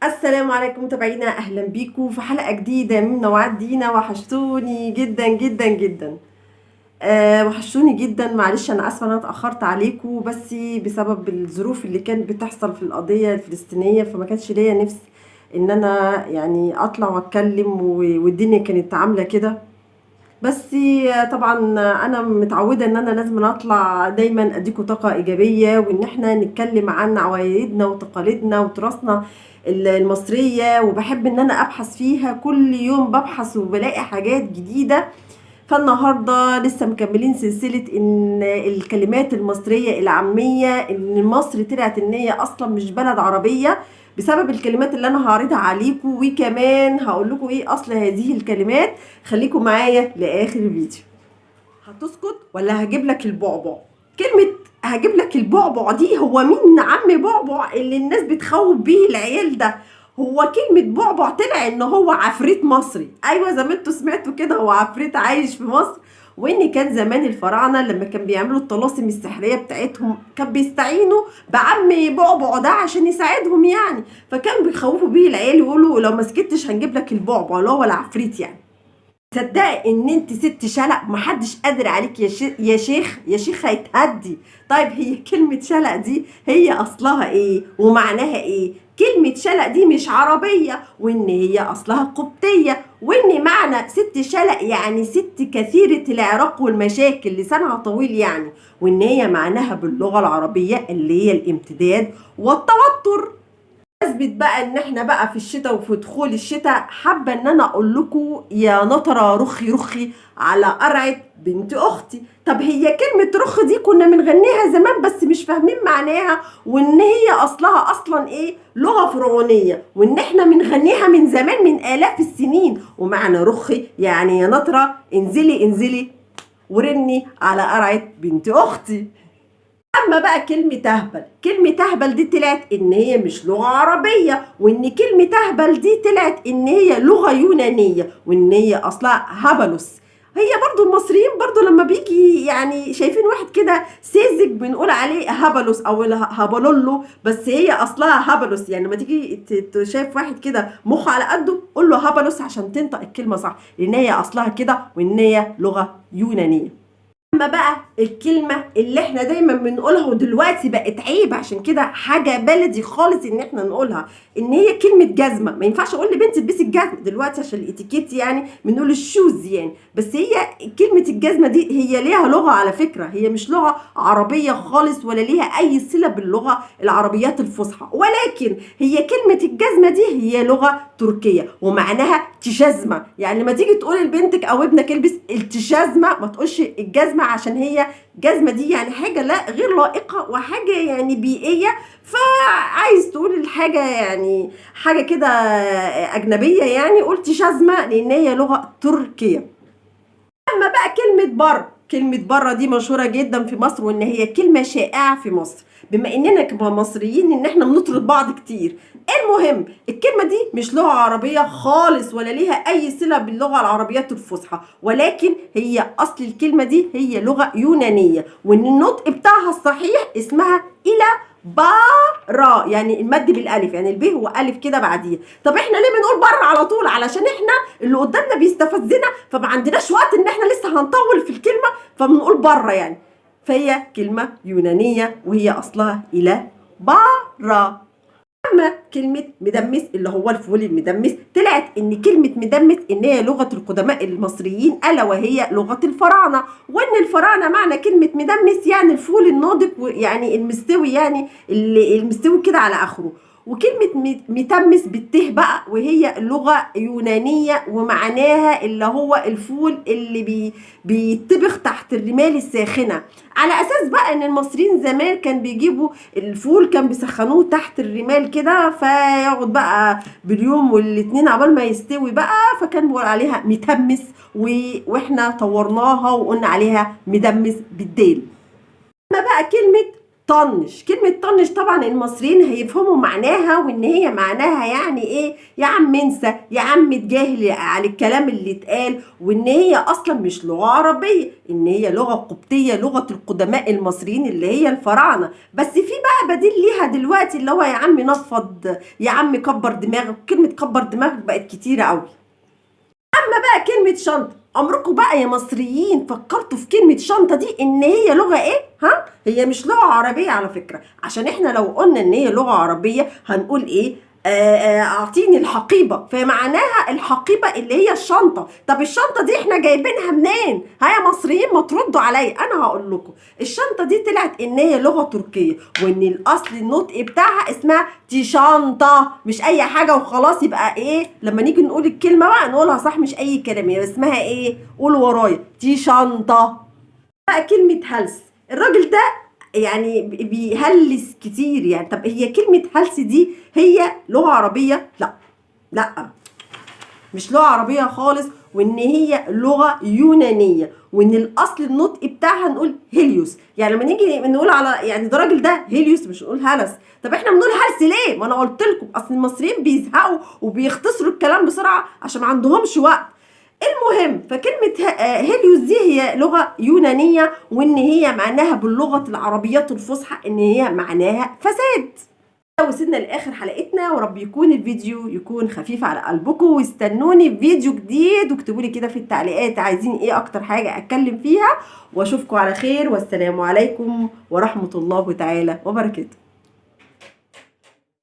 السلام عليكم متابعينا، اهلا بيكم في حلقة جديدة من نوعات دينا. وحشتوني جدا جدا جدا. وحشتوني جدا. معلش انا اسفه ان انا اتاخرت عليكم، بس بسبب الظروف اللي كانت بتحصل في القضية الفلسطينية، فما كانش ليا نفس ان انا يعني اطلع واتكلم، والدنيا كانت عامله كده. بس طبعا انا متعوده ان انا لازم اطلع دايما اديكم طاقة ايجابية، وان احنا نتكلم عن عوايدنا وتقاليدنا وتراثنا المصرية، وبحب ان انا ابحث فيها كل يوم، ببحث وبلاقي حاجات جديدة. فالنهارده لسه مكملين سلسلة ان الكلمات المصرية العامية، ان مصر طلعت ان هي اصلا مش بلد عربية بسبب الكلمات اللي انا هعرضها عليكم، وكمان هقول لكم ايه اصل هذه الكلمات. خليكم معايا لاخر الفيديو. هتسكت ولا هجيب لك البعبع؟ كلمة هجيب لك البعبع دي، هو مين عم بعبع اللي الناس بتخوف بيه العيال ده؟ هو كلمة بعبع طلع ان هو عفريت مصري. ايوه زي ما انتوا سمعتوا كده، هو عفريت عايش في مصر. وان كان زمان الفراعنة لما كان بيعملوا الطلاسم السحرية بتاعتهم كان بيستعينوا بعم بعبع ده عشان يساعدهم يعني، فكان بيخوفوا بيه العيال يقولوا لو ما سكتش هنجيب لك البعبع اللي هو العفريت يعني. تصدقي ان انت ست شلق محدش قادر عليك يا شيخ، يا شيخ هيتهدي. طيب هي كلمة شلق دي هي اصلها ايه ومعناها ايه؟ كلمة شلق دي مش عربية، وان هي اصلها قبطية، وان معنى ست شلق يعني ست كثيرة العراق والمشاكل، لسانها طويل يعني، وان هي معناها باللغة العربية اللي هي الامتداد والتوتر. اثبت بقى ان احنا بقى في الشتاء وفي دخول الشتاء، حابة ان انا اقول لكم يا نطره رخي رخي على قرعه بنت اختي. طب هي كلمة رخ دي كنا بنغنيها زمان بس مش فاهمين معناها، وان هي اصلها اصلا ايه؟ لغة فرعونيه، وان احنا بنغنيها من زمان من الاف السنين. ومعنى رخي يعني يا نطره انزلي انزلي ورني على قرعه بنت اختي. اما بقى كلمة اهبل، كلمة اهبل دي طلعت ان هي مش لغة عربية، وان كلمة اهبل دي طلعت ان هي لغة يونانية، وان هي اصلها هبلوس. هي برضو المصريين برضو لما بيجي يعني شايفين واحد كده ساذج بنقول عليه هبلوس او هبلولو، بس هي اصلها هبلوس. يعني لما تيجي شايف واحد كده مخه على قده قول له هبلوس عشان تنطق الكلمة صح، لان هي اصلها كده وان هي لغة يونانية. اما بقى الكلمة اللي احنا دايما بنقولها ودلوقتي بقت عيب، عشان كده حاجة بلدي خالص ان احنا نقولها، ان هي كلمة جزمة. ما ينفعش اقول لبنتي البسي الجزمة دلوقتي عشان الاتيكيت يعني، بنقول ال shoes يعني، بس هي كلمة الجزمة دي هي ليها لغة على فكرة، هي مش لغة عربية خالص ولا ليها اي صلة باللغة العربيات الفصحى، ولكن هي كلمة الجزمة دي هي لغة تركية ومعناها تجزمة. يعني لما تيجي تقولي لبنتك او ابنك البس التجزمة ما تقولش الجزمة، عشان هي جزمة دي يعني حاجة لا غير لائقة وحاجة يعني بيئية، فعايز تقول الحاجة يعني حاجة كده أجنبية يعني قلت جزمة لأن هي لغة تركية. أما بقى كلمة بر، كلمة بره دي مشهورة جدا في مصر، وإن هي كلمة شائعة في مصر بما إننا كمصريين إن إحنا بنطرد بعض كتير. المهم الكلمة دي مش لغة عربية خالص ولا ليها أي صلة باللغة العربية الفصحى، ولكن هي أصل الكلمة دي هي لغة يونانية، وإن النطق بتاعها الصحيح اسمها إلى بارا، يعني المد بالالف، يعني الب هو الف كده بعديه. طب احنا ليه بنقول بره على طول؟ علشان احنا اللي قدامنا بيستفزنا، فما عندناش وقت ان احنا لسه هنطول في الكلمة، فبنقول بره يعني. فهي كلمة يونانية وهي اصلها الى بارا. اما كلمة مدمس اللي هو الفول المدمس، طلعت ان كلمة مدمس ان هي لغة القدماء المصريين، الا وهي لغة الفراعنة، وان الفراعنة معنى كلمة مدمس يعني الفول الناضج، يعني المستوي، يعني اللي المستوي كده على اخره. وكلمه متمس بالته بقى، وهي لغة يونانية ومعناها اللي هو الفول اللي بيتبخ تحت الرمال الساخنة، على اساس بقى ان المصريين زمان كان بيجيبوا الفول كان بيسخنوه تحت الرمال كده، فيقعد بقى باليوم والاتنين عقبال ما يستوي بقى، فكان بيقول عليها متمس، واحنا طورناها وقلنا عليها مدمس بالديل. اما بقى كلمة طنش. كلمة طنش طبعا المصريين هيفهموا معناها، وان هي معناها يعني ايه، يا عم انسى، يا عم اتجاهل على الكلام اللي اتقال، وان هي اصلا مش لغة عربية، ان هي لغة قبطية، لغة القدماء المصريين اللي هي الفراعنة. بس في بقى بديل ليها دلوقتي اللي هو يا عم نفض، يا عم كبر دماغك. كلمة كبر دماغك بقت كتيرة قوي. اما بقى كلمة شنطة، عمركم بقى يا مصريين فكرتوا في كلمة شنطة دي ان هي لغة ايه؟ ها؟ هي مش لغة عربية على فكرة، عشان احنا لو قلنا ان هي لغة عربية هنقول ايه؟ اعطيني الحقيبة، فمعناها الحقيبة اللي هي الشنطة. طب الشنطة دي احنا جايبينها منين؟ ها يا مصريين ما تردوا عليا، انا هقول لكم. الشنطة دي طلعت ان هي لغة تركية، وان الاصل النطق بتاعها اسمها تيشانطة، مش اي حاجة وخلاص. يبقى ايه لما نيجي نقول الكلمة بقى نقولها صح، مش اي كلام. هي اسمها ايه؟ قول ورايا، تيشانطة. بقى كلمة هلس، الراجل ده يعني بيهلس كتير يعني. طب هي كلمة هلس دي هي لغة عربية؟ لا لا، مش لغة عربية خالص، وان هي لغة يونانية، وان الاصل النطق بتاعها نقول هيليوس. يعني لما نيجي نقول على يعني ده الراجل ده هيليوس، مش نقول هلس. طب احنا بنقول هلس ليه؟ ما انا قلت لكم اصل المصريين بيزهقوا وبيختصروا الكلام بسرعة عشان ما عندهمش وقت. المهم فكلمة هيليوس دي هي لغة يونانية، وإن هي معناها باللغة العربية الفصحى إن هي معناها فساد. وصلنا لآخر حلقتنا، ورب يكون الفيديو يكون خفيف على قلبكم، واستنوني في فيديو جديد، واكتبوا لي كده في التعليقات عايزين ايه اكتر حاجة اتكلم فيها، واشوفكم على خير، والسلام عليكم ورحمة الله تعالى وبركاته.